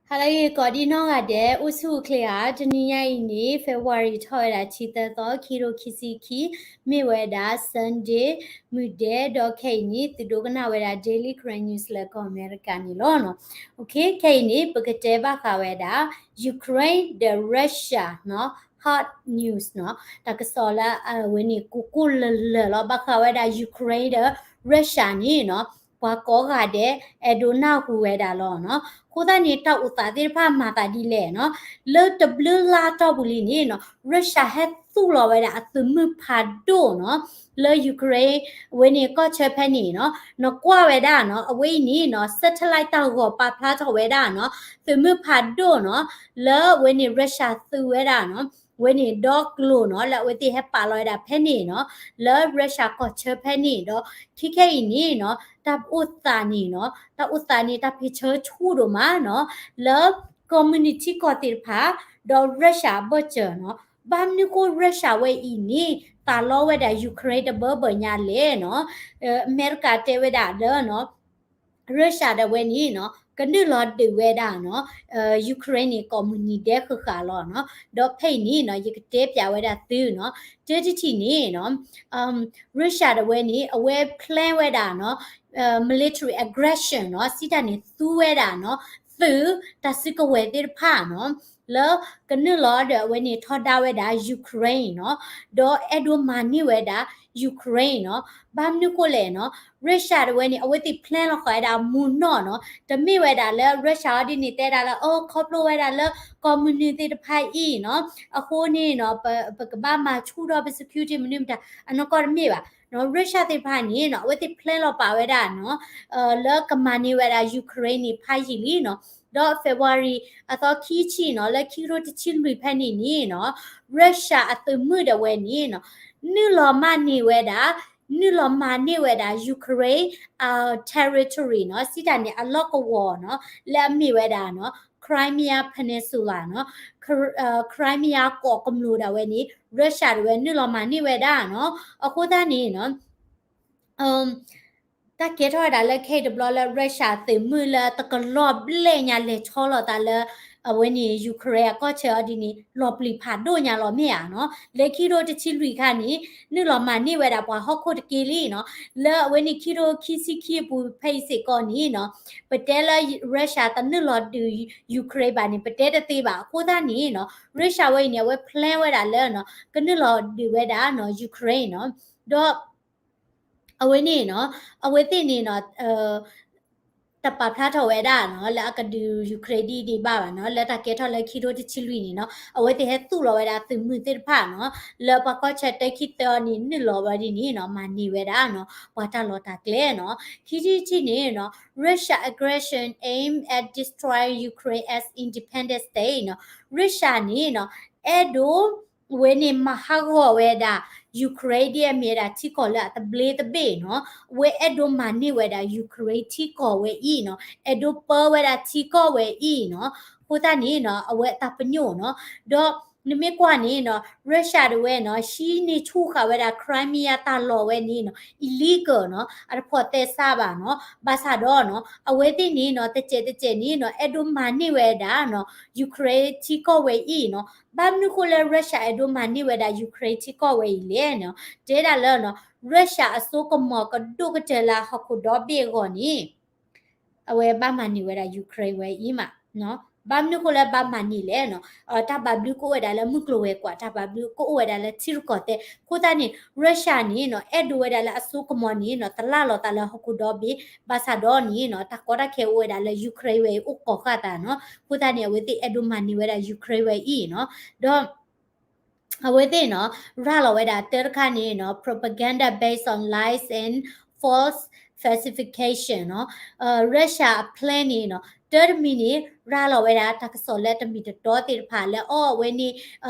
ဟါလၢအဂ့ၤ ကိးဒံနီၢ်ဂၤဒဲး အိၣ်ဆူၣ်အိၣ်ချ့ဧါ. တနံၤညါအံၤန့ၣ် February ထီၣ်ဝဲဒၣ် တဆံသၢသီ ခံကထိခံဆံခံ, မ့ၢ်ဝဲဒၣ် Sunday မုၢ်ဒဲး, ဒီးခဲအံၤန့ၣ် သုဒိကနၣ်ဝဲဒၣ် Daily Karen News လၢကီၢ်အမဲရကၤန့ၣ်လီၤ. ခဲအံၤန့ၣ် ပကတဲဘၣ်ဃးဝဲဒၣ် Ukraine ဒီး Russia နီၤ, hot news နီၤ, တၢ်ကစီၣ်လၢအဝဲန့ၣ် ကိၢ်ကိၢ်လၢၤလၢၤလီၤ. ဘၣ်ဃးဝဲဒၣ် Ukraine ဒီး Russia န့ၣ်နီၤ ပှၤကိးဂၤဒဲး အဲၣ်ဒိးနၢ်ဟူဝဲဒၣ်လီၤနီၤ. အဃိသတးန့ၣ် တၢ်အိၣ်သးသ့ၣ်တဖၣ်မၤသးဒ်လဲၣ်နီၤ, လၢတဘျုးလါတီၢ်ပူၤလံန့ၣ်နီၤ Russia ဟဲသူၣ်လီၤဝဲဒၣ်အသုးမုၢ်ဖးဒိၣ်နီၤ, လၢ Ukraine အဝဲန့ၣ်ကီၢ်ဆၢဖဲန့ၣ်နီၤ, နကွၢ်ဝဲဒၣ်နီၤ အဝဲအံၤန့ၣ်နီၤ satellite တၢ်ဂီၤပာ်ဖျါထီၣ်ဝဲဒၣ်နီၤ သုးမုၢ်ဖးဒိၣ်နီၤ လၢအဝဲန့ၣ် Russia သုးဝဲဒၣ်နီၤ ဝဲန့ၣ်ဒီကျိၤနီၤ လၢအဝဲသ့ၣ်ဟဲပာ်လီၤဝဲဒၣ်ဖဲန့ၣ်နီၤ လၢ Russia ကီၢ်ဆၢဖဲန့ၣ်ဒီး ခဲခဲအံၤန့ၣ်နီၤ တၢ်အိၣ်သးန့ၣ်နီၤ တၢ်အိၣ်သးန့ၣ် တၢ်ဖံးဆၢဆူၣ်ဒိၣ်မးနီၤ လၢ communist ထံကီၢ်သ့ၣ်တဖၣ် ဒီး Russia အဘၢၣ်စၢၤနီၤ. ဘၣ်မနုၤဃိ Russia ဝဲအံၤန့ၣ် သးလီဝဲဒၣ် Ukraine တဘၢဘၢညါလဲၣ်နီၤ. အမဲရကၤတဲဝဲဒၣ်လၢနီၤ Russia ဒၣ်ဝဲန့ၣ်နီၤ ကနုာ်လီၤဒုးဝဲဒၣ်နီၤ Ukraine န့ၣ် ကိးမုၢ်နံၤဒဲးဃၣ်ဃၣ်လီၤနီၤ. ဒီးဖဲအံၤန့ၣ်နီၤ ယကတဲပၠးဝဲဒၣ်သုနီၤ တၢတထံၣ်န့ၣ်နီၤ Russia ဒၣ်ဝဲန့ၣ် အဝဲ plan ဝဲဒၣ်နီၤ military aggression နီၤ စံးတၢ်န့ၣ် သူဝဲဒၣ်နီၤ သုးတၢ်စုကဝဲၤသ့ၣ်တဖၣ်နီၤ လၢကနုာ်လီၤဒီးအဝဲန့ၣ်ထီဒါဝဲဒၣ် Ukraine နီၤ ဒီးအဲၣ်ဒိးမၤန့ၢ်ဝဲဒၣ် Ukraine နီၤ. ဘၣ်မနုၤဃိလဲၣ်နီၤ Russia ဒၣ်ဝဲန့ၣ် အဝဲသ့ၣ် plan လီၤဃာ်ဝဲဒၣ်မူနီၢ်နီၤ တမ့ၢ်ဝဲဒၣ်လၢ Russia အီၤဒ်န့ၣ်တဲဒၣ်လၢ အိ ခီဖျိဝဲဒၣ်လၢ ကိးမုၢ်နံၤသ့ၣ်တဖၣ်အံၤနီၤ အဃိန့ၣ်နီၤ ပကဘၣ်မၤဆူၣ်ထီၣ်ပ security မနုၤမတၤ အနီၢ်ကီၢ်တမ့ၢ်ဘၣ်နီၤ. Russia သ့ၣ်တဖၣ်န့ၣ်နီၤ အဝဲသ့ၣ် plan လီၤပာ်ဝဲဒၣ်နီၤ လၢကမၤန့ၢ်ဝဲဒၣ် Ukraine န့ၣ် ဖးယံာ်လံနီၤ. ဒီး February အသီခံဆံနီၤ လၢခံကထိတဆံလွံၢ်ဖဲန့ၣ်န့ၣ်နီၤ Russia အသုးမုၢ်ဒၣ်ဝဲန့ၣ်နီၤ နုာ်လီၤမၤန့ၢ်ဝဲဒၣ် နုာ်လီၤမၤန့ၢ်ဝဲဒၣ် Ukraine အ territory နီၤ စံးတၢ်န့ၣ် အလီၢ်ကဝီၤနီၤ လၢအမ့ၢ်ဝဲဒၣ်နီၤ Crimea Peninsula နီၤ Crimea ကီၢ်ကမျိၢ်ဒၣ်ဝဲန့ၣ် Russia ဒၣ်ဝဲနုာ်လီၤမၤန့ၢ်ဝဲဒၣ်နီၤ. အဃိသတးန့ၣ်နီၤ တၢ်ကဲထီၣ်ဝဲဒၣ်လၢခဲအံၤတဘျီလၢ Russia သုးမုၢ်လၢတကလီၤဘျဲၣ်ညါလဲၤဆီလီၤသးလၢ အဝဲန့ၣ် Ukraine အကီၢ်ဆၢအီၤဒ်န့ၣ် လီၤပျံၤဖးဒိၣ်ညါလီၤမ့ၢ်ဧါနီၤ. လၢခံကထိတဆံလွံၢ်ခါန့ၣ် နုာ်လီၤမၤန့ၢ်ဝဲဒၣ်ပှၤဟီၣ်ခိၣ်တက့ၢ်လံနီၤ. လၢအဝဲန့ၣ်ခံကထိခံဆံခံအပူၤဖဲအံၤစ့ၢ်ကီးန့ၣ်နီၤ ပတဲလၢ Russia တနုာ်လီၤဒုး Ukraine ဘၣ်န့ၣ် ပတဲတသ့ဘၣ်. အဃိသတးန့ၣ်နီၤ Russia ဝဲအံၤန့ၣ် အဝဲ plan ဝဲဒၣ်လၢနီၤ ကနုာ်လီၤဒုးဝဲဒၣ်နီၤ Ukraine နီၤ. ဒီး အဝဲန့ၣ်နီၤ အဝဲသ့ၣ်န့ၣ်နီၤ တပာ်ဖျါထီၣ်ဝဲဒၣ်နီၤ လၢအကဒုး Ukraine ဒ်ဒံးဘၣ်ဘၣ်နီၤ. လၢတၢ်ကဲထီၣ်လၢခံကထိတဆံလွံၢ်န့ၣ်နီၤ အဝဲသ့ၣ်ဟဲသူၣ်လီၤဝဲဒၣ်သုးမုၢ်သ့ၣ်တဖၣ်နီၤ လၢပှၤကီၢ်ဆၢတၢခံသၢအီၤန့ၣ် နုာ်လီၤဝဲဒ်န့ၣ်နီၤ မၤန့ၢ်ဝဲဒၣ်နီၤ ပှၤတၢ်လီၢ်တၢ်ကျဲနီၤ. ခံထံၣ်တထံၣ်န့ၣ်နီၤ Russia aggression aimed at destroying Ukraine as independent state နီၤ Russia န့ၣ်နီၤ အဲၣ်ဒိး ဝဲန့ၣ်မၤဟးဂီၤဝဲဒၣ် Ukraine ဒ်အမ့ၢ်ဝဲဒၣ်ထံကီၢ်လၢအသဘျ့သဘ့ၣ်နီၤ. အဝဲအဲၣ်ဒိးမၤန့ၢ်ဝဲဒၣ် Ukraine ထံကီၢ်ဝဲအံၤနီၤ အဲၣ်ဒိးပၢဝဲဒၣ်ထံကီၢ်ဝဲအံၤနီၤ. အဃိသတးန့ၣ်နီၤ အဝဲအတၢ်ပညိၣ်နီၤ ဒီးနမ့ၢ်ကွၢ်န့ၣ်နီၤ Russia ဒၣ်ဝဲနီၤ ဟံးန့ၢ်ဆူၣ်ဃာ်ဝဲဒၣ် Crimea တၢ်လီၢ်ဝဲန့ၣ်နီၤ illegal နီၤ အတဖိးသဲစးဘၣ်နီၤ. ဘၣ်ဆၣ်ဒီးနီၤ အဝဲသ့ၣ်န့ၣ်နီၤ တစဲးတစဲးန့ၣ်နီၤ အဲၣ်ဒိးမၤန့ၢ်ဝဲဒၣ်နီၤ Ukraine ထံကီၢ်ဝဲအံၤနီၤ. ဘၣ်မနုၤဃိလၢ Russia အဲၣ်ဒိးမၤန့ၢ်ဝဲဒၣ် Ukraine ထံကီၢ်ဝဲအံၤလဲၣ်နီၤ. တဲဒၣ်လၢနီၤ Russia အစိကမီၤကဒိၣ်ကတၢၢ်လၢဟီၣ်ခိၣ်ဒီဘ့ၣ်အဂီၢ်န့ၣ် အဝဲဘၣ်မၤန့ၢ်ဝဲဒၣ် Ukraine ဝဲအံၤမး. ဘၣ်မနုၤဃိလၢဘၣ်မၤန့ၢ်လဲၣ်နီၤ. တၢ်ဘၣ်ဘျုးကအိၣ်ဝဲဒၣ်လၢမုၢ်ကျိၤဝဲၤကွာ် တၢ်ဘၣ်ဘျုးကအိၣ်ဝဲဒၣ်လၢထံရူၢ်ကီၢ်သဲး. အဃိသတးန့ၣ် Russia န့ၣ်နီၤ အဲၣ်ဒိးဝဲဒၣ်လၢအစိကမီၤန့ၣ်နီၤ သလၢ်လီၤသးလၢဟီၣ်ခိၣ်ဒီဘ့ၣ်. ဘၣ်ဆၣ်ဒီးန့ၣ်နီၤ တၢ်ကီတၢ်ခဲအိၣ်ဝဲဒၣ်လၢ Ukraine ဝဲအံၤအိၣ်ကိးဃာ်သးနီၤ. အဃိသတးန့ၣ် အဝဲသ့ၣ်အဲၣ်ဒိးမၤန့ၢ်ဝဲဒၣ် Ukraine ဝဲအံၤနီၤ. ဒီး အဝဲသ့ၣ်နီၤ ရၤလီၤဝဲဒၣ်တၢ်တခါန့ၣ်နီၤ propaganda based on lies and false falsification နီၤ. Russia အ plan န့ၣ်နီၤ တၢ်တမံၤန့ၣ် ရၤလီၤဝဲဒၣ်တၢ်ကစီၣ်လၢတမ့ၢ်တတီသ့ၣ်တဖၣ်လၢအီၤ အဝဲန့ၣ်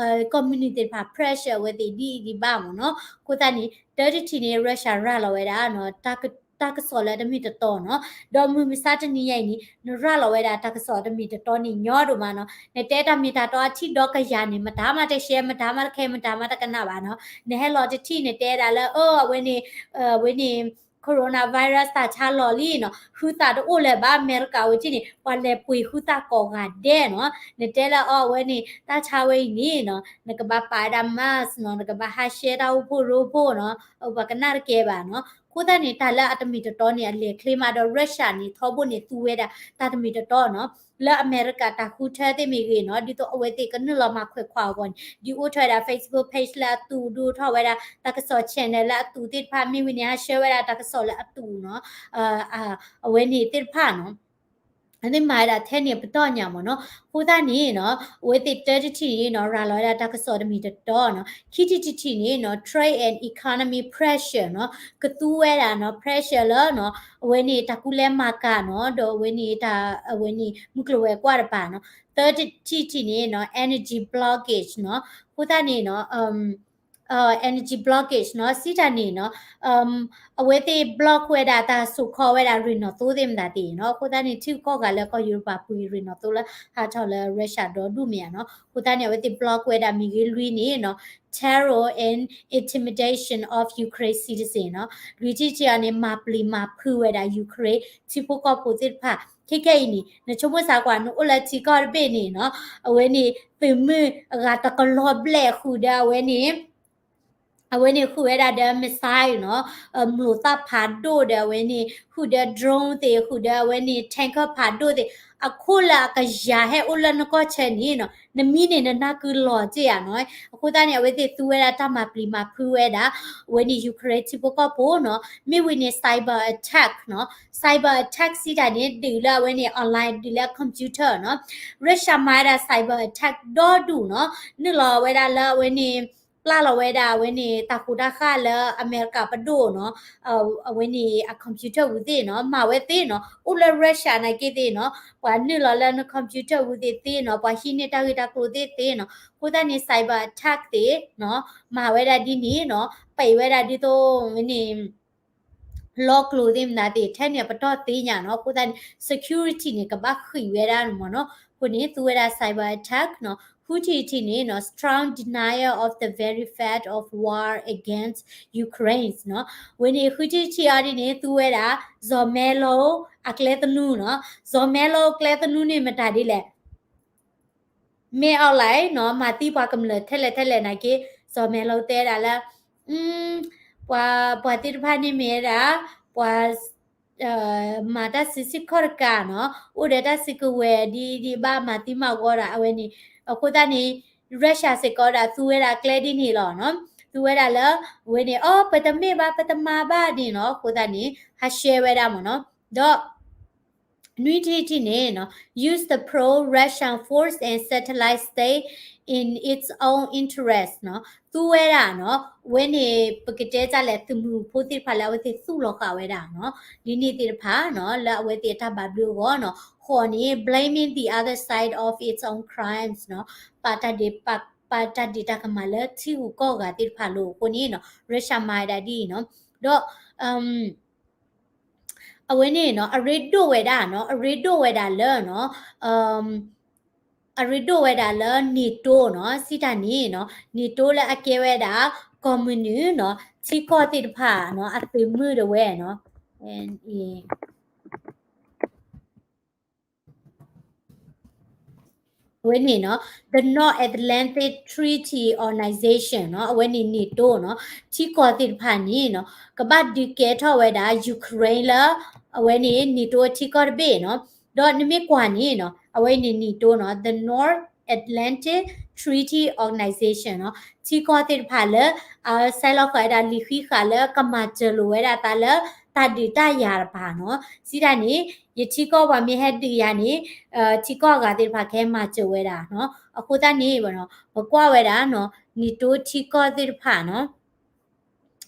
communist သ့ၣ်တဖၣ် pressure အဝဲသ့ၣ်ဒ်အံၤဒံးဘၣ်မ့ၢ်နီၤ. အဃိသတးန့ၣ် တၢ်တထံၣ်န့ၣ် Russia ရၤလီၤဝဲဒၣ်နီၤ တၢ်ကစီၣ်လၢတမ့ၢ်တတီနီၤ. ဒီးမုၢ်မဆါတနံၤညါအံၤန့ၣ် နရၤလီၤဝဲဒၣ်တၢ်ကစီၣ်တမ့ၢ်တတီန့ၣ်ညီဒိၣ်မးနီၤ. နတဲတၢ်မ့ၢ်တၢ်တီအထံၣ်ဒီကယၤန့ၣ် မတၤမးတရှဲ မတၤမးတခဲ မတၤမးတကနၣ်ဘၣ်နီၤ. နဟဲလီၤတထံၣ်န့ၣ် တဲဒၣ်လၢ အဝဲန့ၣ် အဝဲန့ၣ် coronavirus တၢ်ဆါလီၤလံနီၤ, ဟုသၣ်တအိၣ်လၢၤဘၣ် အမဲရကၤဝဲက့ၢ်န့ၣ် ပှၤလဲၤပှ့ၤဟုသၣ်ကိးဂၤဒဲးနီၤ, နတဲလၢအီၤအဝဲန့ၣ် တၢ်ဆါဝဲအံၤန့ၣ်နီၤ နကဘၣ်ပာ်ဝဲဒၣ် mask နီၤ, နကဘၣ်ဟးရှဲတၢ်အိၣ်ဖှိၣ်ရိဖှိၣ်နီၤ, ပှၤကနၣ်တကဲဘၣ်နီၤ, အဃိသတးန့ၣ် တၢ်လၢအတမ့ၢ်တတီန့ၣ် အလဲၤချ့မးဒီး Russia န့ၣ် ထီဘိန့ၣ် သူဝဲဒၣ်တၢ်တမ့ၢ်တတီနီၤ, လၢအမဲရကၤတၢ်ဃုထၢသ့ၣ်မ့ၢ်ဂ့ၤနီၤ, ဒ်သိးအဝဲသ့ၣ်ကနုာ်လီၤမၤခွဲးခွါအဂီၢ်န့ၣ် ဒ်အိၣ်ထီၣ်ဝဲဒၣ် Facebook page လၢအသူၣ်ဒိၣ်ထီၣ်ဝဲဒၣ် တၢ်ကစီၣ် channel လၢအသူၣ်သ့ၣ်တဖၣ် မ့ၢ်ဝံၤန့ၣ် ဟးရှဲဝဲဒၣ်တၢ်ကစီၣ်လၢအသူၣ်နီၤ, အဝဲန့ၣ်သ့ၣ်တဖၣ်နီၤ အသ့ၣ်မၤဝဲဒၣ်ထဲန့ၣ်ပတီၢ်ညါမ့ၢ်နီၤ, အဃိသတးန့ၣ်နီၤ အဝဲသ့ၣ်တၢတထံၣ်န့ၣ်နီၤ ရၤလီၤဝဲဒၣ်တၢ်ကစီၣ်တမ့ၢ်တတီနီၤ, ခံထံၣ်တထံၣ်န့ၣ်နီၤ trade and economy pressure နီၤ, ကသူဝဲဒၣ်နီၤ pressure လၢနီၤ အဝဲန့ၣ်တၢ်ကူလဲမၤကၤနီၤ, ဒီးအဝဲန့ၣ်တၢ် အဝဲန့ၣ် မုၢ်ကျိၤဝဲၤကွာ်တပၤနီၤ, သၢထံၣ်တထံၣ်န့ၣ်နီၤ energy blockage နီၤ, အဃိသတးန့ၣ်နီၤ energy blockage နီၤ စံးတၢ်န့ၣ်နီၤ အဝဲသ့ၣ် block ဝဲဒၣ်တၢ်စိာ်ခီဝဲဒၣ်ရ့ၣ်နီၣ်သိသ့ၣ်မတၤသ့ၣ်နီၤ, အဃိသတးန့ၣ် ထံဂုၤကီၢ်ဂၤလၢကီၢ်ယူရပၤပှ့ၤရ့ၣ်နီၣ်သိလၢဟးထီၣ်လၢ Russia ဒီဒူၣ်မ့ၢ်ဧါနီၤ, အဃိသတးန့ၣ် အဝဲသ့ၣ် block ဝဲဒၣ်မ့ၢ်ဂ့ၤလွံၢ်န့ၣ်နီၤ terror and intimidation of Ukraine citizen နီၤ, လွံၢ်ထံၣ်တထံၣ်အံၤန့ၣ် မၤပျံၤမၤဖုးဝဲဒၣ် Ukraine ထံဖိကီၢ်ဖိသ့ၣ်တဖၣ် ခဲခဲအံၤန့ၣ် နဆိကမိၣ်စးကွၢ် နအိၣ်လၢထံကီၢ်တဘ့ၣ်န့ၣ်နီၤ, အဝဲန့ၣ် သုးမုၢ်အဂၤတကလီၤဘျဲၣ်ဃုာ်ဒီးအဝဲန့ၣ် အဝဲန့ၣ်ဃုာ်ဝဲဒၣ်ဒီး missile နီၤ, မျိာ်သၣ်ဖးဒိၣ်ဒီးအဝဲန့ၣ် ဃုာ်ဒီး drone သ့ၣ် ဃုာ်ဒီးအဝဲန့ၣ် tanker ဖးဒိၣ်သ့ၣ် အခိၣ်လၢအကယၤဟဲအိၣ်လၢနကီၢ်ဆၢန့ၣ်နီၤ, နမံန့ၣ်နနၢ်ကုလီၤတ့ၢ်ဧါနီၤ, အဃိသတးန့ၣ် အဝဲသ့ၣ်သူဝဲဒၣ်တၢ်မၤပျံၤမၤဖုးဝဲဒၣ် အဝဲန့ၣ် Ukraine ထံဖိကီၢ်ဖိနီၤ, မ့ၢ်ဝံၤန့ၣ် cyber attack နီၤ, cyber attack စံးတၢ်န့ၣ် ဒုးလၢအဝဲန့ၣ် online ဒုးလၢ computer နီၤ, Russia မၤဝဲဒၣ် cyber attack ဒီဒူၣ်နီၤ, နုာ်လီၤဝဲဒၣ်လၢအဝဲန့ၣ် ပျၢ်လီၤဝဲဒၣ်အဝဲန့ၣ် တၢ်ဃူတၢ်ဃၣ်လၢအမဲရကၤပဒိၣ်နီၤ, အဝဲန့ၣ်အ computer ဝံၤသ့ၣ်နီၤ, မၤဝဲသ့ၣ်နီၤ, အိၣ်လၢ Russia နာ်က့သ့ၣ်နီၤ, ပှၤနုာ်လီၤလၢန computer ဝံၤသ့ၣ်သ့ၣ်နီၤ, ပှၤဟံးန့ၢ်တၢ်ဂ့ၢ်တၢ်ကျိၤသ့ၣ်သ့ၣ်နီၤ, အဃိသတးန့ၣ် cyber attack သ့ၣ်နီၤ, မၤဝဲဒၣ်ဒ်န့ၣ်နီၤ, ပံးဝဲဒၣ်ဒ်သိးဝဲန့ၣ် လီၢ်ကျိၤသ့ၣ်မတၤသ့ၣ် ထဲန့ၣ်အပတီၢ်သ့ၣ်ညါနီၤ, အဃိသတးန့ၣ် security န့ၣ် ကဘၣ်ဃံးဝဲဒၣ်မ့ၢ်နီၤ, အဃိန့ၣ် သူဝဲဒၣ် cyber attack နီၤ, ဃုထံၣ်တထံၣ်န့ၣ်နီၤ strong denial of the very fact of war against Ukraine နီၤ, ဝဲန့ၣ် ဃုထံၣ်တထံၣ်အံၤဒ်န့ၣ် သူဝဲဒၣ် စီၤမဲလိအကျဲသနူနီၤ, စီၤမဲလိအကျဲသနူန့ၣ်မတၤဒ်လဲၣ် မ့ၢ်အီၤလဲၣ်နီၤ, မၤသံပှၤကမျၢၢ်ထဲလဲၣ်ထဲလဲၣ်နာ်က့, စီၤမဲလိတဲဒၣ်လၢ ပှၤ ပှၤသ့ၣ်တဖၣ်န့ၣ်မ့ၢ်ဝဲဒၣ် ပှၤ မၤတၢ်စုဆံၣ်ခီၣ်တကးနီၤ, အိၣ်ဒီးတၢ်စုကဝဲၤဒ်ဒ်ဘၣ်မၤသံမၤဂီၤဒၣ်အဝဲန့ၣ်, အဃိသတးန့ၣ် Russia စ့ၢ်ကီးဒၣ်သူဝဲဒၣ်ကျဲဒ်န့ၣ်လီၤနီၤ, သူဝဲဒၣ်လၢ အဝဲန့ၣ် အိ ပတမ့ၢ်ဘၣ် ပတမၤဘၣ်န့ၣ်နီၤ, အဃိသတးန့ၣ် ဟးရှဲဝဲဒၣ်မ့ၢ်နီၤ, ဒီး နွံထံၣ်တထံၣ်န့ၣ်နီၤ use the pro-Russian force and satellite state in its own interest နီၤ, သူဝဲဒၣ်နီၤ, အဝဲန့ၣ် ပကတဲတၢ်လဲၣ် သုးမုၢ်ဖိသ့ၣ်တဖၣ်လၢအဝဲသ့ၣ်သူၣ်လီၤဃာ်ဝဲဒၣ်နီၤ, ဒ်န့ၣ်သ့ၣ်တဖၣ်နီၤ လၢအဝဲသ့ၣ်အတၢ်ဘၣ်ဘျုးအဂီၢ်နီၤ, ဃိးန့ၣ် blaming the other side of its own crimes နီၤ, ပာ်တၢ်ဒ့ၣ် ပာ် ပာ်တၢ်ဒ့ၣ်တၢ်ကမၣ်လၢထံဂုၤကီၢ်ဂၤသ့ၣ်တဖၣ်လီၤ. အဃိန့ၣ်နီၤ Russia မၤဝဲဒၣ်ဒ်အံၤနီၤ, ဒီး အဝဲန့ၣ်နီၤ အရ့ဒိၣ်ဝဲဒၣ်နီၤ, အရ့ဒိၣ်ဝဲဒၣ်လၢနီၤ, အရ့ဒိၣ်ဝဲဒၣ်လၢ NATO နီၤ, စံးတၢ်န့ၣ်နီၤ NATO လၢအကဲဝဲဒၣ် ကီၢ်မုၢ်နုာ်နီၤ ထံကီၢ်သ့ၣ်တဖၣ်နီၤ အသုးမုၢ်ဒၣ်ဝဲနီၤ အဝဲန့ၣ်နီၤ the North Atlantic Treaty Organization နီၤ, အဝဲန့ၣ် NATO နီၤ, ထံကီၢ်သ့ၣ်တဖၣ်န့ၣ်နီၤ ကဘၣ်ဒုးကဲထီၣ်ဝဲဒၣ် Ukraine လၢ အဝဲန့ၣ် NATO ထံကီၢ်တဘ့ၣ်နီၤ, ဒီးနမ့ၢ်ကွၢ်န့ၣ်နီၤ အဝဲန့ၣ် NATO နီၤ the North Atlantic Treaty Organization နီၤ, ထံကီၢ်သ့ၣ်တဖၣ်လၢ အဆဲးလီၤဃာ်ဝဲဒၣ်လံာ်ဃံးဃာ်လၢကမၤစၢၤလိာ်ဝဲဒၣ်သးလၢ တၢ်ဒုးတၢ်ယၤတပၤနီၤ, စံးတၢ်န့ၣ် ယထံကီၢ်ပှၤမ့ၢ်ဟဲဒုးယၤန့ၣ် ထံကီၢ်အဂၤသ့ၣ်တဖၣ်ကဟဲမၤစၢၤဝဲဒၣ်နီၤ, အဃိသတးန့ၣ် ပကွၢ်ဝဲဒၣ်နီၤ NATO ထံကီၢ်သ့ၣ်တဖၣ်နီၤ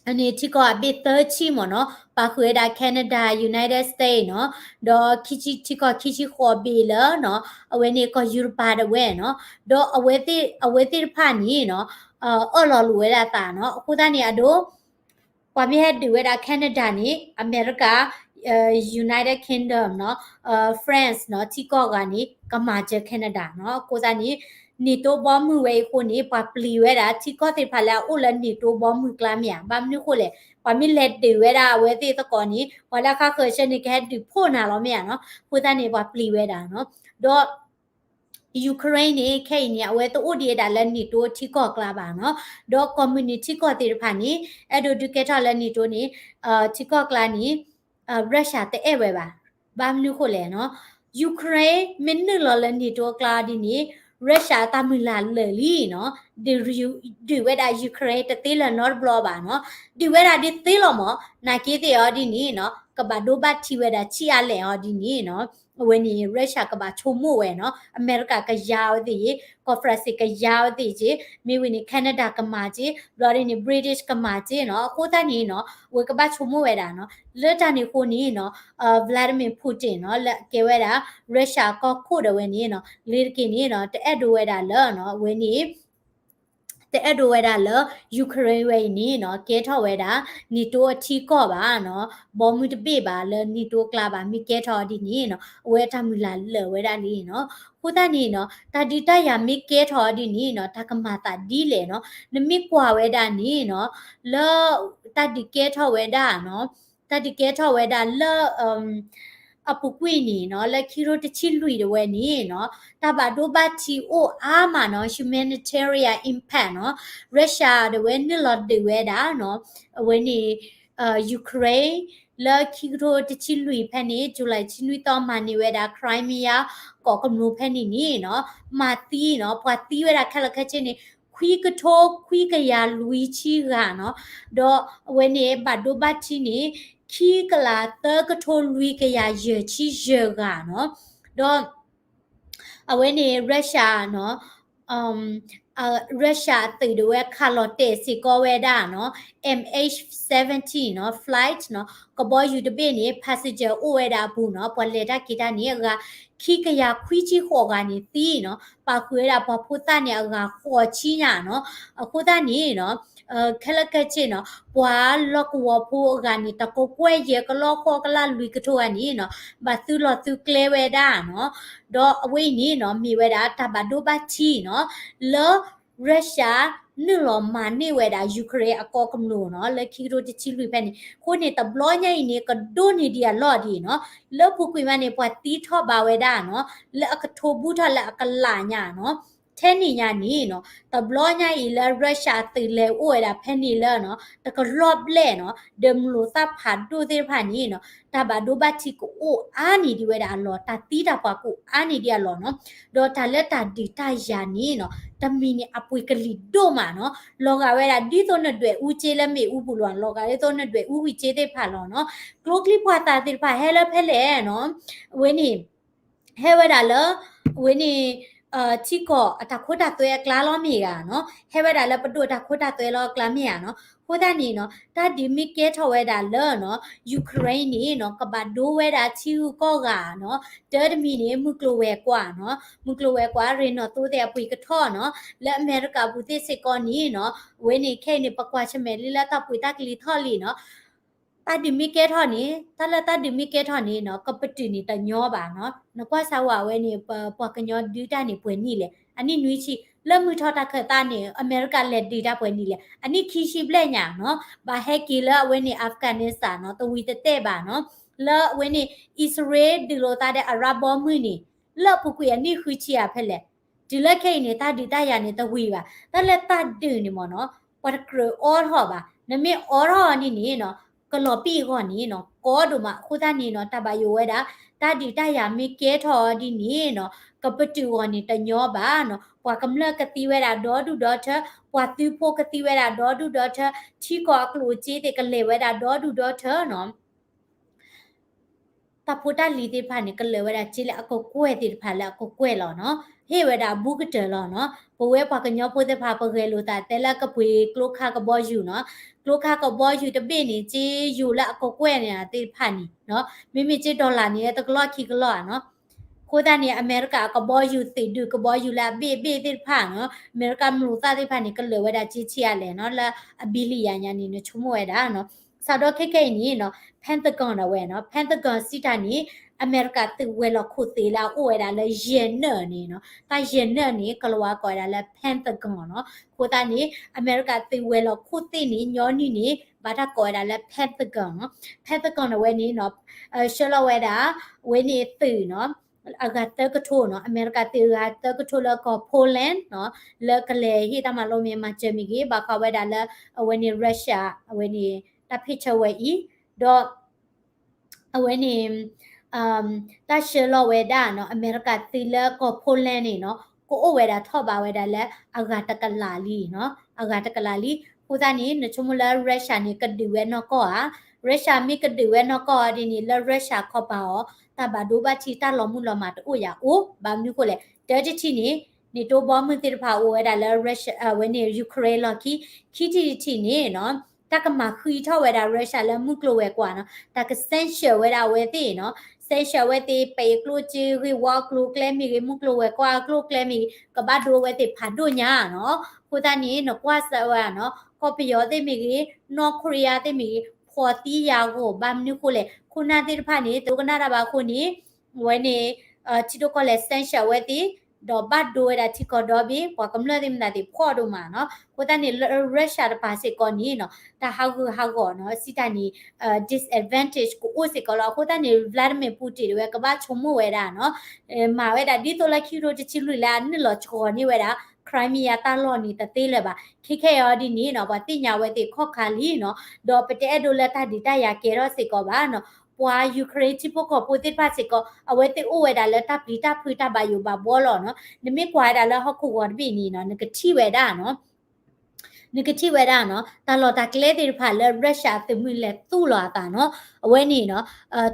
အန့ၣ်ထံကီၢ်အဘ့ၣ်သၢဆံမ့ၢ်နီၤ, ပာ်ဃုာ်ဝဲဒၣ် Canada United States နီၤ, ဒီးခံဆံ ထံကီၢ်ခံဆံဃိးဘ့ၣ်လၢနီၤ, အဝဲန့ၣ်ကီၢ်ယူရပၤဒၣ်ဝဲနီၤ, ဒီးအဝဲသ့ၣ်တဖၣ်န့ၣ်နီၤ, အၢၣ်လီၤလိာ်ဝဲဒၣ်သးနီၤ, အဃိသတးန့ၣ်အဒိ ပှၤမ့ၢ်ဟဲဒုးဝဲဒၣ် Canada န့ၣ် အမဲရကၤ United Kingdom နီၤ, France နီၤ, ထံကီၢ်ဂၤန့ၣ် ကမၤစၢၤ Canada နီၤ, အဃိသတးန့ၣ် NATO ဘီမုၢ်ဝဲအံၤအဃိန့ၣ် ပှၤပျံၤဝဲဒၣ် ထံကီၢ်သ့ၣ်တဖၣ်လၢအအိၣ်လၢ NATO ဘီမုၢ်ကျါမ့ၢ်ဧါ. ဘၣ်မနုၤအဃိလဲၣ်, ပှၤမ့ၢ်လဲၤဒုးဝဲဒၣ်အဝဲသ့ၣ်သကိးန့ၣ် ပှၤလၢအဃါဃၢၤဆၢန့ၣ် ကဟဲဒုးဖှိၣ်နၤလီၤမ့ၢ်ဧါနီၤ. အဃိသတးန့ၣ် ပှၤပျံၤဝဲဒၣ်နီၤ. ဒီး Ukraine န့ၣ် ခဲအံၤန့ၣ် အဝဲတအိၣ်ဒံးဝဲဒၣ်လၢ NATO ထံကီၢ်ကျါဘၣ်နီၤ. ဒီး communist ထံကီၢ်သ့ၣ်တဖၣ်န့ၣ် အဲၣ်ဒိးဒုးကဲထီၣ်လၢ NATO န့ၣ် ထံကီၢ်ကျါန့ၣ် Russia တအဲၣ်ဝဲဘၣ်. ဘၣ်မနုၤအဃိလဲၣ်နီၤ, Ukraine မ့ၢ်နုာ်လီၤလၢ NATO အကျါဒ်န့ၣ် Russia အတၢ်မုၢ်လၢ်လၢာ်လံနီၤ. ဒုး ဒုးဝဲဒၣ် Ukraine တသ့လၢၤနီတဘျီဘၣ်နီၤ. ဒုးဝဲဒၣ်ဒ်သ့လီၤမး, နာ်က့သ့ၣ်အီၤဒ်န့ၣ်နီၤ ကဘၣ်ဒိဘၣ်ထံးဝဲဒၣ်ဆံးအါလဲၣ်အီၤဒ်န့ၣ်နီၤ. အဝဲန့ၣ် Russia ကဘၣ်ဆိကမိၣ်ဝဲနီၤ, အမဲရကၤကယါဝဲသ့ၣ်က့, ကီၢ်ဖရၣ်စ့ၣ်ကယါဝဲသ့ၣ်က့, မ့ၢ်ဝံၤန့ၣ် Canada ကမၤက့, ဘျီဒ်န့ၣ် British ကမၤက့နီၤ. အဃိသတးန့ၣ်နီၤ အဝဲကဘၣ်ဆိကမိၣ်ဝဲဒၣ်နီၤ. လၢတၢ်န့ၣ်အဃိန့ၣ်နီၤ Vladimir Putin နီၤ လၢအကဲဝဲဒၣ် Russia အကီၢ်ခိၣ်ဒၣ်ဝဲန့ၣ်နီၤ လ့ၤတက့ၤန့ၣ်နီၤ တအဲၣ်ဒိးဝဲဒၣ်လၢနီၤ အဝဲန့ၣ် တအဲၣ်ဒိးဝဲဒၣ်လၢ Ukraine ဝဲအံၤန့ၣ်နီၤ ကဲထီၣ်ဝဲဒၣ် NATO အထံကီၢ်ဘၣ်နီၤ, ဘီမုၢ်တဘ့ၣ်ဘၣ်လၢ NATO အကျါဘၣ် မ့ၢ်ကဲထီၣ်အီၤဒ်န့ၣ်နီၤ အဝဲအတၢ်မုၢ်လၢ်လၢာ်ဝဲဒၣ်လံနီၤ. အဃိသတးန့ၣ်နီၤ တၢ်ဒုးတၢ်ယၤမ့ၢ်ကဲထီၣ်အီၤဒ်န့ၣ်နီၤ တၢ်ကမၤသးဒ်လဲၣ်နီၤ. နမ့ၢ်ကွၢ်ဝဲဒၣ်န့ၣ်နီၤ လၢ တၢ်ဒုးကဲထီၣ်ဝဲဒၣ်နီၤ တၢ်ဒုးကဲထီၣ်ဝဲဒၣ်လၢ အပူၤကွံာ်န့ၣ်နီၤ လၢခံကထိတဆံလွံၢ်ဒၣ်ဝဲန့ၣ်နီၤ တၢ်ဘၣ်ဒိဘၣ်ထံးအိၣ်အါမးနီၤ humanitarian impact နီၤ Russia ဒၣ်ဝဲနုာ်လီၤဒုးဝဲဒၣ်နီၤ အဝဲန့ၣ် Ukraine လၢခံကထိတဆံလွံၢ်ဖဲန့ၣ် July ဆံနွံသီမၤန့ၢ်ဝဲဒၣ် Crimea ကီၢ်ကမျူၤဖဲန့ၣ်န့ၣ်နီၤ မၤသံနီၤ ပှၤသံဝဲဒၣ်ခဲလၢာ်ခဲဆ့န့ၣ် ခွံကထိခွံကယၤလွံၢ်ဆံဂၤနီၤ ဒီးအဝဲန့ၣ်ဘၣ်ဒိဘၣ်ထံးန့ၣ် ခံကလးသၢကထိလွံၢ်ကယၤယဲၢ်ဆံယဲၢ်ဂၤနီၤ ဒီး အဝဲန့ၣ် Russia နီၤ Russia အသုးဒၣ်ဝဲခးလီၤတဲာ်စ့ၢ်ကီးဝဲဒၣ်နီၤ MH seventeen နီၤ flight နီၤ ကဘီယူၤတဘ့ၣ်န့ၣ် passenger အိၣ်ဝဲဒၣ်အပူၤနီၤ ပှၤလဲၤတၢ်က့ၤတၢ်န့ၣ် အဂၤခံကယၤခွံဆံဃိးဂၤန့ၣ်သံနီၤ ပာ်ဃုာ်ဝဲဒၣ်ပှၤဖိသၣ်န့ၣ်အဂၤဃိးဆံညါနီၤ အဃိသတးန့ၣ်နီၤ ခဲလၢာ်ခဲဆ့နီၤ ပှၤလီၢ်ကဝီၤဖိအဂၤန့ၣ် တကကွဲၢ်ယဲၢ်ကလီၢ်ဃိးကလးလွံၢ်ကထိဂၤန့ၣ်နီၤ ဘၣ်သုလီၤသုကျဲဝဲဒၣ်နီၤ ဒီးအဝဲအံၤန့ၣ်နီၤ မ့ၢ်ဝဲဒၣ်တၢ်ဘၣ်ဒိဘၣ်ထံးနီၤ လၢ Russia နုာ်လီၤမၤန့ၢ်ဝဲဒၣ် Ukraine အကီၢ်ကမျူၤနီၤ လၢခံကထိတဆံလွံၢ်ဖဲန့ၣ် အဃိန့ၣ် တဘျီညါအံၤန့ၣ် ကဒိၣ်န့ၢ်ဒံးအလီၢ်ဒံးနီၤ လၢပူၤကွံာ်မးန့ၣ် ပှၤသံထီၣ်ဘးဝဲဒၣ်နီၤ လၢအကထိဘူးထီၣ်လၢအကလးညါနီၤ ထဲန့ၣ်ညါန့ၣ်နီၤ တဘျီညါအံၤလၢ Russia အသုးလဲၤအိၣ်ဝဲဒၣ်ဖဲန့ၣ်လၢနီၤ တကလီၢ်ဘျဲၣ်နီၤ ဒီးမုၢ်လိာ်သၣ်ဖးဒိၣ်သ့ၣ်တဖၣ်န့ၣ်နီၤ တၢ်ဘၣ်ဒိဘၣ်ထံးကအိၣ်အါန့ၢ်ဒံးဝဲဒၣ်အလီၢ် တၢ်သံတၢ်ပှၤကအိၣ်အါန့ၢ်ဒံးအလီၢ်နီၤ ဒီးတၢ်လၢတၢ်ဒုးတၢ်ယၤန့ၣ်နီၤ တမံၤန့ၣ်အပှ့ၤကလံၤဒိၣ်မးနီၤ လီၤဂာ်ဝဲဒၣ်ဒ်သိးနဒွဲၣ်အူစ့လၢမ့ၣ်အူပူၤလီၤ လီၤဂာ်ဒ်သိးနဒွဲၣ်အူဝံၤစ့သ့ၣ်တဖၣ်လီၤနီၤ ကျိချံမျိာ်သၣ်သ့ၣ်တဖၣ်ဟဲလၢဖဲလဲၣ်နီၤ အဝဲန့ၣ် ဟဲဝဲဒၣ်လၢ အဝဲန့ၣ် ထံကီၢ်အတၢ်ခိတၢ်သွဲအကျါလီၤမ့ၢ်ဧါနီၤ ဟဲဝဲဒၣ်လၢပဒိၣ်တၢ်ခိတၢ်သွဲလီၤအကျါမ့ၢ်ဧါနီၤ အဃိသတးန့ၣ်နီၤ တၢ်ဒုးမ့ၢ်ကဲထီၣ်ဝဲဒၣ်လၢနီၤ Ukraine န့ၣ်နီၤ ကဘၣ်ဒိဝဲဒၣ်ထံဂုၤကီၢ်ဂၤနီၤ တၢ်တမံၤန့ၣ် မုၢ်ကျိၤဝဲၤကွာ်နီၤ မုၢ်ကျိၤဝဲၤကွာ် ရ့ၣ်နီၣ်သိသ့ၣ်အပှ့ၤကထီၣ်နီၤ လၢအမဲရကၤပူၤသ့ၣ်စ့ၢ်ကီးန့ၣ်နီၤ အဝဲန့ၣ်ခဲအံၤန့ၣ် ပကွၢ်ဆၢၣ်မဲာ်လံလၢတၢ်ပှ့ၤတၢ်ကလံၤထီၣ်လံနီၤ တၢ်ဒုးမ့ၢ်ကဲထီၣ်န့ၣ် တၢ်လၢတၢ်ဒုးမ့ၢ်ကဲထီၣ်န့ၣ်နီၤ ကပတုာ်န့ၣ်တညီဘၣ်နီၤ နကွၢ်စၢ်ဝဲအဝဲန့ၣ် ပပှၤကညီဒုးတၢ်န့ၣ်ပှဲၤနံၣ်လဲၣ် အနံၣ်နွံဆံ လၢမုၢ်ထီၣ်တၢ်ခၢၣ်သးန့ၣ် အမဲရကၤလဲၤဒုးတၢ်ပှဲၤနံၣ်လဲၣ် အနံၣ်ခံဆံဘျဲၣ်ညါနီၤ ဘၣ်ဟဲက့ၤလၢအဝဲန့ၣ် Afghanistan နီၤ တဝံၤတတဲာ်ဘၣ်နီၤ လၢအဝဲန့ၣ် အံၣ်စရ့လးဒုးလိာ်သးဒီးအရၣ်ဘီမုၢ်န့ၣ် လၢအပူၤကွံာ်အနံၣ်ဃုဆံဧါဖဲလဲၣ် တုၤလၢခဲအံၤန့ၣ် တၢ်ဒုးတၢ်ယၤန့ၣ်တဝံၤဘၣ် တၢ်လၢတၢ်ဒုးန့ၣ်မ့ၢ်နီၤ ပှၤတကြၢးအိးထီၣ်ဘၣ် နမ့ၢ်အိးထီၣ်အီၤန့ၣ်န့ၣ်နီၤ ကလီၤပံာ်အဂီၢ်န့ၣ်နီၤ ကီဒိၣ်မး အဃိသတးန့ၣ်နီၤ တၢ်ဘၣ်ယိၣ်ဝဲဒၣ် တၢ်ဒုးတၢ်ယၤမ့ၢ်ကဲထီၣ်အီၤဒ်န့ၣ်နီၤ ကပတုာ်အဂီၢ်န့ၣ်တညီဘၣ်နီၤ ပှၤကမျၢၢ်ကသံဝဲဒၣ်ဒီဒူၣ်ဒီထၢ ပှၤသုးဖိကသံဝဲဒၣ်ဒီဒူၣ်ဒီထၢ ထံကီၢ်အကျိၣ်အစ့သ့ၣ်ကလဲၤဝဲဒၣ်ဒီဒူၣ်ဒီထၢနီၤ တၢ်ဖိတၢ်လံၤသ့ၣ်တဖၣ်န့ၣ် ကလၢာ်ဝဲဒၣ်စ့လၢအကကွဲၢ်သ့ၣ်တဖၣ်လၢအကကွဲၢ်လီၤနီၤ ဟ့ၣ်ဝဲဒၣ်ဘူးကတၢၢ်လီၤနီၤ ပဝဲပှၤကညီဖိသ့ၣ်တဖၣ် ပဂဲၤလိာ်သးတဲလၢကပှ့ၤကျိခါကဘီယူၤနီၤ ကျိခါကဘီယူၤတဘ့ၣ်န့ၣ် စ့ယိၤလၢအကကွဲၢ်န့ၣ်သ့ၣ်တဖၣ်န့ၣ်နီၤ မ့မ့ၢ်စ့ dollar န့ၣ် တကလီၢ်ခံကလီၢ်ဧါနီၤ အဃိသတးန့ၣ် အမဲရကၤအကဘီယူၤ သုးဒုးကဘီယူၤလၢအဘ့ၣ်ဘ့ၣ်သ့ၣ်တဖၣ်နီၤ အမဲရကၤမုၢ်လိာ်သၣ်သ့ၣ်တဖၣ်န့ၣ် ကလၢာ်ဝဲဒၣ်စ့ဆံးအါလဲၣ်နီၤ လၢအဘံလံယၤညါန့ၣ် နဆိကမိၣ်ဝဲဒၣ်နီၤ စးဒီးခဲခဲအံၤန့ၣ်နီၤ Pentagon ဒၣ်ဝဲနီၤ Pentagon စံးတၢ်န့ၣ် အမဲရကၤသုးဝဲၤလီၢ်ခိၣ်သ့ၣ်လၢအအိၣ်ဝဲဒၣ်လၢယဲၢ်နၢၣ်န့ၣ်နီၤ, တၢ်ယဲၢ်နၢၣ်န့ၣ် ကလၤဝါကိးဝဲဒၣ်လၢ Pentagon နီၤ. အဃိသတးန့ၣ် အမဲရကၤသုးဝဲၤလီၢ်ခိၣ်သ့ၣ်န့ၣ် ညီနုၢ်န့ၣ် ဘၣ်တၢ်ကိးဝဲဒၣ်လၢ Pentagon နီၤ. Pentagon အဝဲန့ၣ်နီၤ ဆှၢလီၤဝဲဒၣ် အဝဲန့ၣ်သုးနီၤ အဂၤသၢကထိနီၤ, အမဲရကၤသုးအဂၤသၢကထိလၢကီၢ် Poland နီၤ, လၢကလဲၤဟ့ၣ်တၢ်မၤလိမ့ၢ်မၤစၢၤမ့ၢ်ဂ့ၤ ဘၣ်ဃးဝဲဒၣ်လၢ အဝဲန့ၣ် Russia အဝဲန့ၣ် တၢ်ဖ့ၣ်ဆၢဝဲအံၤ, ဒီး အဝဲန့ၣ် တၢ်ဆှၢလီၤဝဲဒၣ်နီၤ အမဲရကၤသုးလၢကီၢ် Poland န့ၣ်နီၤ ကအိၣ်ဝဲဒၣ်ထီၣ်ဘးဝဲဒၣ်လၢအဂၤတကလးလံနီၤ, အဂၤတကလးလံ. အဃိသတးန့ၣ် နဆိကမိၣ်လၢ Russia န့ၣ် ကဒုးဝဲနီၢ်ကီၢ်ဧါ, Russia မ့ၢ်ကဒုးဝဲနီၢ်ကီၢ်ဒ်န့ၣ် လၢ Russia ခီပၤအီၤ တၢ်ဘၣ်ဒိဘၣ်ထံးတၢ်လီၤမုၢ်လီၤမၢ်တအိၣ်ယၤအိၣ်, ဘၣ်မနုၤဃိလဲၣ်, တၢတထံၣ်န့ၣ် NATO ဘီမုၢ်သ့ၣ်တဖၣ်အိၣ်ဝဲဒၣ်လၢ Russia အဝဲန့ၣ် Ukraine လီၢ်ခံ, ခံထံၣ်တထံၣ်န့ၣ်နီၤ တၢ်ကမၤဃံးထီၣ်ဝဲဒၣ် Russia လၢမုၢ်ကျိၤဝဲၤကွာ်နီၤ, တၢ်က sanction ဝဲဒၣ်အဝဲသ့ၣ်နီၤ, sanction အဝဲသ့ၣ် ပအဲၣ်ကျိၣ်စ့ဂ့ၢ်ဝီအကျိၤအကျဲမ့ၢ်ဂ့ၤ မုၢ်ကျိၤဝဲၤကွာ်အကျိၤအကျဲမ့ၢ်ဂ့ၤ ကဘၣ်ဒိအဝဲသ့ၣ်ဖးဒိၣ်ညါနီၤ. အဃိသတးန့ၣ် နကွၢ်စၢၤဝဲနီၤ ကီၢ်ပယီၤသ့ၣ်မ့ၢ်ဂ့ၤ နီၢ်ခိရံယါသ့ၣ်မ့ၢ်ဂ့ၤ ဖှီၣ်သံယာ်ဂီၢ် ဘၣ်မနုၤဃိလဲၣ် ခိၣ်နၢ်သ့ၣ်တဖၣ်န့ၣ် တဒိကနၣ်တၢ်ဘၣ်အဃိန့ၣ် အဝဲန့ၣ် ထံဒိၣ်ကီၢ်လဲၢ် sanction အဝဲသ့ၣ် ဒီးဘၣ်ဒိဝဲဒၣ်ထံကီၢ်ဒီဘ့ၣ် ပှၤကမျၢၢ်သ့ၣ်မတၤသ့ၣ်ဖှီၣ်ဒိၣ်မးနီၤ. အဃိသတးန့ၣ် လၢ Russia တပၤစ့ၢ်ကီးန့ၣ်နီၤ တၢ်ဟးဂူာ်ဟးဂီၤနီၤ စံးတၢ်န့ၣ် disadvantage ကအိၣ်စ့ၢ်ကီးလီၤ. အဃိသတးန့ၣ် Vladimir Putin တဝဲကဘၣ်ဆိကမိၣ်ဝဲဒၣ်နီၤ မၤဝဲဒၣ်ဒ်သိးလၢခံကထိတဆံလွံၢ်လၢအနုာ်လီၤစှီၤန့ၢ်ဝဲဒၣ် Crimea တၢ်လီၢ်န့ၣ်တသ့လၢၤဘၣ်. ခဲခဲအံၤဒ်န့ၣ်နီၤ ပှၤသ့ၣ်ညါဝဲသ့ၣ်ခီၣ်ခါလံနီၤ ဒီးပတအဲၣ်ဒိးလၢတၢ်ဒုးတၢ်ယၤကဲထီၣ်စ့ၢ်ကီးဘၣ်နီၤ. ပှၤ Ukraine ထံဖိကီၢ်ဖိသ့ၣ်တဖၣ်စ့ၢ်ကီး အဝဲသ့ၣ်အိၣ်ဝဲဒၣ်လၢတၢ်ပျံၤတၢ်ဖုးတၢ်ဘၣ်ယိၣ်ဘၣ်ဘှီလီၤနီၤ. နမ့ၢ်ကွၢ်ဝဲဒၣ်လၢဟီၣ်ခိၣ်ဂီၤတဘ့ၣ်န့ၣ်နီၤ နကထံၣ်ဝဲဒၣ်နီၤ နကထံၣ်ဝဲဒၣ်နီၤ တၢ်လီၢ်တၢ်ကျဲသ့ၣ်တဖၣ်လၢ Russia သုးမုၢ်လဲၤသူၣ်လီၤအသးနီၤ အဝဲန့ၣ်နီၤ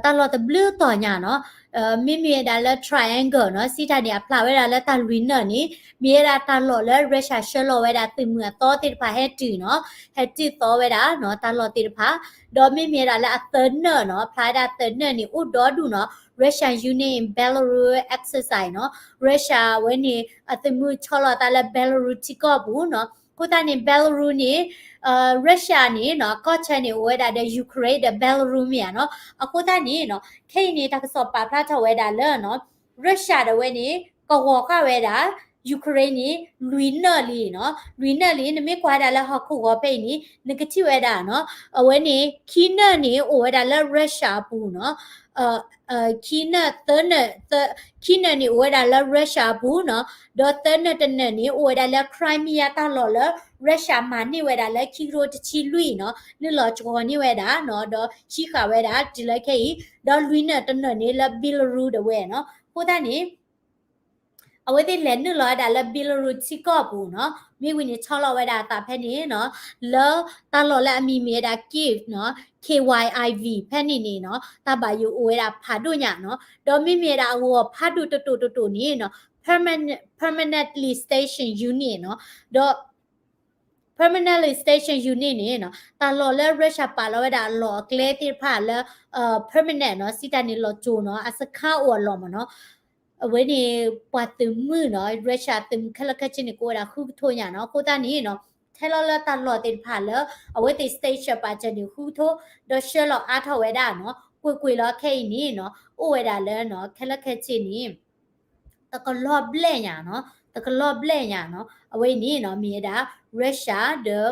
တၢ်လီၢ်တဘျုးတီၤညါနီၤ မ့မ့ၢ်ဝဲဒၣ်လၢ triangle နီၤ စံးတၢ်န့ၣ် အဖျါဝဲဒၣ်လၢတၢ်လွံၢ်နၢၣ်န့ၣ် မ့ၢ်ဝဲဒၣ်တၢ်လီၢ်လၢ Russia ဆှၢလီၤဝဲဒၣ်သုးမုၢ်အသီသ့ၣ်တဖၣ်ဟဲတုၤနီၤ ဟဲတုၤသီဝဲဒၣ်နီၤ တၢ်လီၢ်သ့ၣ်တဖၣ် ဒီးမ့မ့ၢ်ဝဲဒၣ်လၢအသၢနၢၣ်နီၤ ဖျါဝဲဒၣ်သၢနၢၣ်န့ၣ် အိၣ်ဒီဒူၣ်နီၤ Russia Union in Belarus exercise နီၤ Russia ဝဲန့ၣ် အသုးမုၢ်ဆီလီၤသးလၢ Belarus ထံကီၢ်ပူၤနီၤ အဃိသတးန့ၣ် Belarus န့ၣ် Russia န့ၣ်နီၤ ကီၢ်ဆၢန့ၣ် အိၣ်ဝဲဒၣ်ဒီး Ukraine ဒီး Belarus မ့ၢ်ဧါနီၤ အဃိသတးန့ၣ်နီၤ ခဲအံၤန့ၣ် တၢ်ကစီၣ်ပာ်ဖျါထီၣ်ဝဲဒၣ်လၢနီၤ Russia ဒီးဝဲန့ၣ် ကဝီၤဃာ်ဝဲဒၣ် Ukraine န့ၣ် လွံၢ်နၢၣ်လံနီၤ လွံၢ်နၢၣ်လံ နမ့ၢ်ကွၢ်ဝဲဒၣ်လၢဟီၣ်ခိၣ်ဂီၤဖဲအံၤန့ၣ် နကထံၣ်ဝဲဒၣ်နီၤ အဝဲန့ၣ် ခံနၢၣ်န့ၣ် အိၣ်ဝဲဒၣ်လၢ Russia အပူၤနီၤ ခံနၢၣ်သၢနၢၣ် ခံနၢၣ်န့ၣ် အိၣ်ဝဲဒၣ်လၢ Russia အပူၤနီၤ ဒီးသၢနၢၣ်တနၢၣ်န့ၣ် အိၣ်ဝဲဒၣ်လၢ Crimea တၢ်လီၢ်လၢ Russia မၤန့ၢ်ဝဲဒၣ်လၢခံကထိတဆံလွံၢ်နီၤ နုာ်လီၤစှီၤန့ၢ်ဝဲဒၣ်နီၤ ဒီးဟံးဃာ်ဝဲဒၣ်တုၤလၢခဲအံၤ ဒီးလွံၢ်နၢၣ်တနၢၣ်န့ၣ်လၢ Belarus ဒီးဝဲနီၤ အဃိသတးန့ၣ် အဝဲသ့ၣ်လဲၤနုာ်လီၤဝဲဒၣ်လၢ Belarus ထံကီၢ်ပူၤနီၤ မ့ၢ်ဝံၤန့ၣ်ဆီလီၤဝဲဒၣ်အသးဖဲန့ၣ်နီၤ လၢတၢ်လီၢ်လၢအမံၤမ့ၢ်ဝဲဒၣ် Kyiv နီၤ K Y I V ဖဲန့ၣ်န့ၣ်နီၤ တၢ်ဘၣ်ယိၣ်အိၣ်ဝဲဒၣ်ဖးဒိၣ်ညါနီၤ ဒီးမ့မ့ၢ်ဝဲဒၣ်အဂီၤဖးဒိၣ်တတိၢ်တတိၢ်န့ၣ်နီၤ permanent- permanently station unit နီၤ ဒီး permanently station unit န့ၣ်နီၤ တၢ်လီၢ်လၢ Russia ပာ်လီၤဝဲဒၣ်အလီၢ်အကျဲသ့ၣ်တဖၣ်လၢ permanent နီၤ စံးတၢ်န့ၣ် လီၤစိၤနီၤ အစခန်းအိၣ်အလီၢ်မ့ၢ်နီၤ အဝဲန့ၣ် ပှၤသုးမုၢ်နီၤ Russia သုးမုၢ်ခဲလၢာ်ခဲဆ့န့ၣ် ကအိၣ်ဝဲဒၣ်ဃုကထိညါနီၤ အဃိသတးန့ၣ်နီၤ ထဲလီၤလၢတၢ်လီၢ်သ့ၣ်တဖၣ်လၢ အဝဲသ့ၣ် station ပာ်စၢၤန့ၣ်ဃုကထိ ဒီးဆှၢလီၤအါထီၣ်ဝဲဒၣ်နီၤ ကွ့ၢ်ကွ့ၢ်လီၤခဲအံၤန့ၣ်နီၤ အိၣ်ဝဲဒၣ်လၢနီၤ ခဲလၢာ်ခဲဆ့န့ၣ် တကလီၤဘျဲၣ်ညါနီၤ တကလီၤဘျဲၣ်ညါနီၤ အဝဲအံၤန့ၣ်နီၤ မ့ၢ်ဝဲဒၣ် Russia ဒီး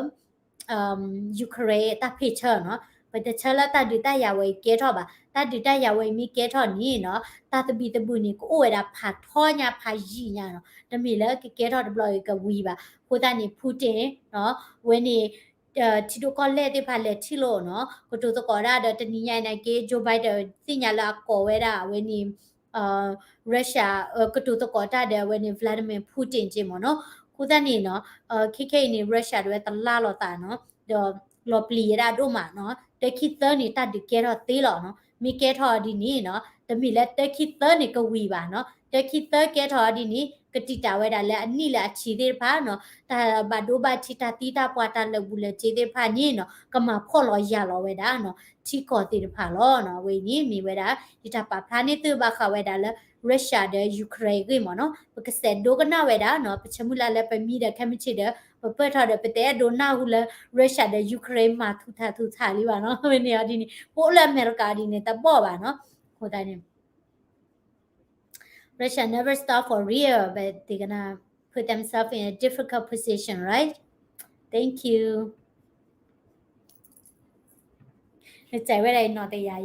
Ukraine တၢ်ဖ့ၣ်ဆၢနီၤ ပတဆၢလၢတၢ်ဒုးတၢ်ယၤဝဲအံၤကဲထီၣ်ဘၣ် တၢ်ဒုးတၢ်ယၤဝဲအံၤမ့ၢ်ကဲထီၣ်န့ၣ်နီၤ တၢ်သဘံၣ်သဘုၣ်န့ၣ် ကအိၣ်ဝဲဒၣ်ဖးထီညါဖးယံာ်ညါနီၤ တမ့ၢ်လၢကကဲထီၣ်တဘျီအံၤကဝံၤဘၣ် အဃိသတးန့ၣ် Putin နီၤ ဝဲန့ၣ် ထံဒိၣ်ကီၢ်လဲၢ်သ့ၣ်တဖၣ်လဲၤထံၣ်လိာ်နီၤ ကတိၤသကိးတၢ်ဒီးတနံၤညါအံၤနာ်က့ Joe Biden သ့ၣ်ညါလၢအကိးဝဲဒၣ်အဝဲန့ၣ် Russia ကတိၤသကိးတၢ်ဒီးအဝဲန့ၣ် Vladimir Putin က့မ့ၢ်နီၤ အဃိသတးန့ၣ်နီၤ ခဲခဲအံၤန့ၣ် Russia တဝဲတလါလိာ်သးနီၤ ဒီးလီၤပျံၤဝဲဒၣ်ဒိၣ်မးနီၤ တၢခံသၢန့ၣ် တၢ်ဒုးကဲထီၣ်သ့လီၤနီၤ မ့ၢ်ကဲထီၣ်ဒ်န့ၣ်နီၤ တမ့ၢ်လၢတၢခံသၢန့ၣ်ကဝံၤဘၣ်နီၤ တၢခံသၢကဲထီၣ်ဒ်န့ၣ် ကတံာ်တာ်ဝဲဒၣ်လၢအနံၣ်လၢအဆံးသ့ၣ်တဖၣ်နီၤ တၢ်ဘၣ်ဒိဘၣ်ထံးတၢ်သံတၢ်ပှၢ်တၢ်လၢာ်ဘူၣ်လၢာ်စ့သ့ၣ်တဖၣ်န့ၣ်နီၤ ကမၤဖှီၣ်လီၤယာ်လီၤဝဲဒၣ်နီၤ ထံကီၢ်သ့ၣ်တဖၣ်လီၤနီၤ အဝဲအံၤန့ၣ်မ့ၢ်ဝဲဒၣ် ယတၢ်ပာ်ဖျါန့ၢ်သုဘၣ်ဃးဝဲဒၣ်လၢ Russia ဒီး Ukraine အဂ့ၢ်မ့ၢ်နီၤ ပကစဲးဒိကနၣ်ဝဲဒၣ်နီၤ ပဆၢမုၢ်လၢ်လၢပမံဒီးခဲမုၢ်ဆ့ၣ်ဒီး ပပၢၢ်ထီၣ်ဒီး ပတအဲၣ်ဒိးနၢ်ဟူလၢ Russia ဒီး Ukraine မၤထူးထးထူးထးလံဘၣ်နီၤ ဝဲန့ၣ်အီၤဒ်န့ၣ် ပအိၣ်လၢအမဲရကၤအီၤဒ်န့ၣ် တဘီၣ်ဘၣ်နီၤ အဃိသတးန့ၣ် Russia never stop for real, but they're gonna put themselves in a difficult position, right? Thank you. နစဲးဝဲဒၣ်အံၤနီၢ်တယၤ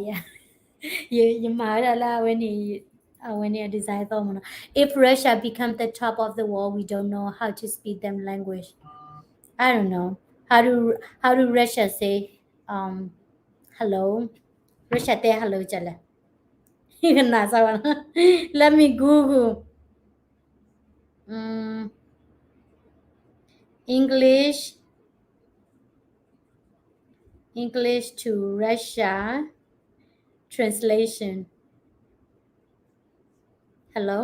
ယဲ, ယမၤဝဲဒၣ်လၢအဝဲန့ၣ်, အဝဲန့ၣ်အ design သီမ့ၢ်နီၤ. If Russia become the top of the world, we don't know how to speak them language. I don't know. How do, how do Russia say, um, hello? Russia တဲ hello ကလဲၣ်. နစဝါ, let me Google. Mm, English, English to Russia translation. Hello?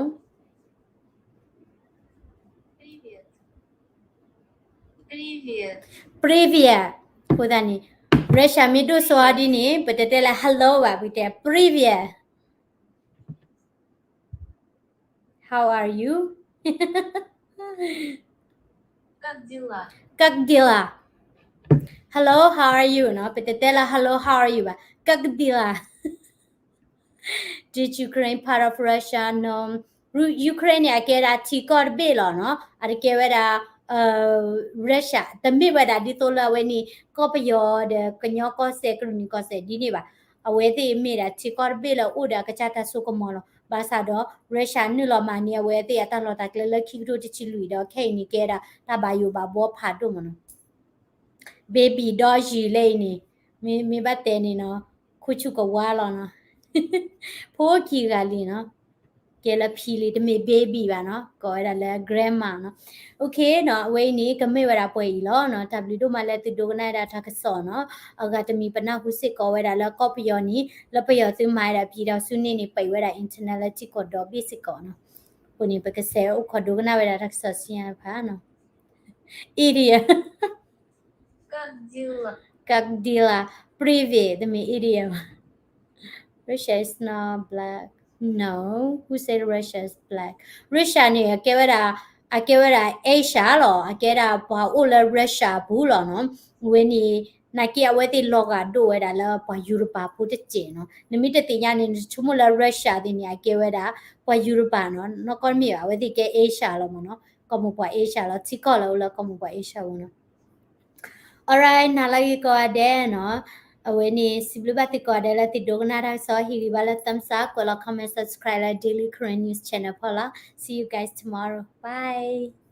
Привет. အဃိသတးန့ၣ် Russia မ့ၢ်ဒိၣ်စိအီၤဒ်န့ၣ် ပတတဲလၢ hello ဘၣ်, ပကတဲ привет. How are you? Как дела? Как дела? Hello, how are you? နီၤ, ပတတဲလၢ hello, how are you ဘၣ်, как дела? Did Ukraine part of Russia? No. Ukraine န့ၣ် အကဲဒၣ်ထံကီၢ်တဘ့ၣ်လီၤနီၤ, အတကဲဝဲဒၣ် Russia တမ့ၢ်ဝဲဒၣ်ဒ်သိးလၢအဝဲန့ၣ် ကီၢ်ပယီၤဒီးကညီကီၢ်စဲၣ် ကရံၣ်နံၤကီၢ်စဲၣ်ဒ်န့ၣ်ဘၣ်. အဝဲသ့ၣ်မ့ၢ်ဒၣ်ထံကီၢ်တဘ့ၣ်လၢအိၣ်ဒီးအကစၢ်တၢ်စိကမီၤလီၤ. ဘၣ်ဆၣ်ဒီး Russia နုာ်လီၤမၤန့ၢ်အဝဲသ့ၣ်အတၢ်လီၢ်တၢ်ကျဲလၢခံကထိတဆံလွံၢ်ဒီး ခဲအံၤန့ၣ်ကဲဒၣ်တၢ်ဘၣ်ယိၣ်ဘၣ်ဘှီဖးဒိၣ်မ့ၢ်နီၤ. Baby ဒီးယံာ်လၢအံၤန့ၣ် မ့ၢ်, မ့ၢ်ဘၣ်တဲန့ၣ်နီၤ, ခိၣ်ဆူၣ်ကဝါလီၤနီၤ, ဖိခံဂၤလံနီၤ, ကဲလၢဖံလံ တမ့ၢ် baby ဘၣ်နီၤ, ကိးဝဲဒၣ်လၢ grandma နီၤ. Okay နီၤ, အဝဲအံၤန့ၣ် ကမ့ၢ်ဝဲဒၣ်ပှဲၤအံၤလီၤနီၤ. တၢ်ဘျုးဒိၣ်မးလၢသုဒိကနၣ်ဝဲဒၣ်တၢ်ကစီၣ်နီၤ. အဂၤတမံၤပနၢ်ဟူစ့ၢ်ကီးဝဲဒၣ်လၢကီၢ်ပယီၤန့ၣ် လၢပယီၤသုမၤဝဲဒၣ် ပြည်ထောင်စုနေ့ န့ၣ် ပိတ်ဝဲဒၣ် internet လၢထံကီၢ်ဒီဘ့ၣ်စ့ၢ်ကီးနီၤ. အဃိန့ၣ် ပကစဲးအိၣ်ခိးဒိကနၣ်ဝဲဒၣ်တၢ်ကစီၣ်ဆူညါတဖၣ်နီၤ. Idiot. Как дела? Как дела? Привет, တမ့ၢ် idiot ဘၣ်. Russia is not black. No, who said Russia is black? Russia န့ၣ် အကဲဝဲဒၣ်, အကဲဝဲဒၣ် Asia လီၤ. အကဲဒၣ်ပှၤအိၣ်လၢ Russia ပူၤလီၤနီၤ. အဝဲန့ၣ် နာ်က့အဝဲသ့ၣ်လီၤဂာ်ဒိၣ်ဝဲဒၣ်လၢပှၤယူရပၤဖိတစဲးနီၤ. နမ့ၢ်တသ့ၣ်ညါန့ၣ် နဆိကမိၣ်လၢ Russia သ့ၣ်န့ၣ် အကဲဝဲဒၣ် ပှၤယူရပၤနီၤ. နီၢ်ကီၢ်တမ့ၢ်ဘၣ်, အဝဲသ့ၣ်ကဲ Asia လီၤမ့ၢ်နီၤ. ကီၢ်မိၢ်ပှၢ် Asia လီၤ, ထံကီၢ်လၢအိၣ်လၢကီၢ်မိၢ်ပှၢ် Asia ပူၤနီၤ. Alright, နၤလၢဂ့ၤကိးဂၤဒဲးနီၤ. အဝဲန့ၣ် စံးဘျုးဘၣ်သုကိးဂၤဒဲးလၢသုဒိကနၣ်တၢ်ကစီၣ်, ဟ့ၣ်ဂံၢ်ဘါလၢ thumbs up, ကွဲးလီၤ comment, subscribe လၢ Daily Karen News Channel ဖီလာ်. See you guys tomorrow. Bye.